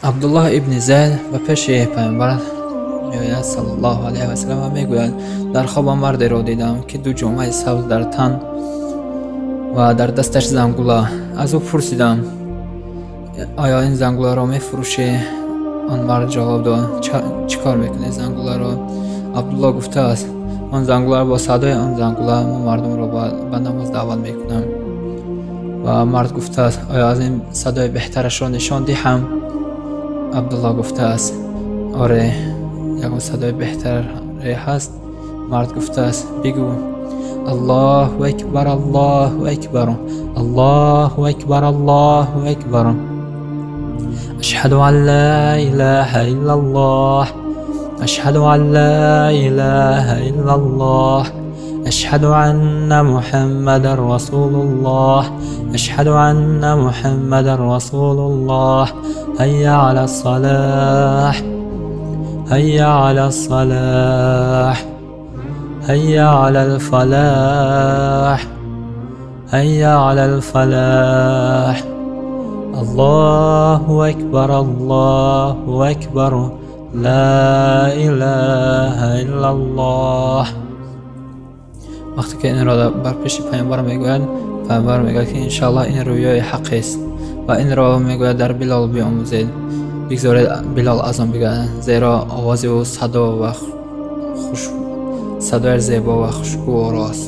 Абдуллоҳ ибни Зайд ба пеши паёмбар меояд саллаллоҳу алайҳи васаллам ва мегӯяд: дар хобам мардеро дидам, ки ду ҷомаи сабз дар тан ва дар дасташ зангула. Аз ӯ пурсидам: оё ин зангуларо мефурӯшӣ? Он мард ҷавоб дод: чӣ кор мекунӣ зангуларо? Абдуллоҳ гуфтааст: он зангула бо садои он зангула мо мардумро ба намоз даъват мекунам. Ва мард гуфтааст: оё аз ин садои беҳтарашро нишон диҳам? Абдуллоҳ гуфтааст: оре, ягон садои беҳтаре ҳаст. Мард гуфтааст: бигӯ Аллоҳу акбар, Аллоҳу акбар, Аллоҳу акбар, Аллоҳу акбар, ашҳаду ан ла илаҳа иллаллоҳ, ашҳаду ан ла илаҳа иллаллоҳ, ашҳаду анна муҳаммадан расулуллоҳ, ашҳаду анна муҳаммадан расулуллоҳ, ҳайя алас салоҳ, ҳайя алас салоҳ, ҳайя алал фалоҳ, ҳайя алал фалоҳ, Аллоҳу акбар, Аллоҳу акбар, ла илаҳа иллаллоҳ. Вақте ки инро бар пеши паёмбар мегӯяд, паёмбар мегӯяд, ки иншоаллоҳ ин рӯёи ҳақ аст ва инро мегӯяд дар Билол биомӯзед, бигзоред Билол азон бигӯяд, зеро овози ӯ садо ва садояш зебо ва хушгувор аст.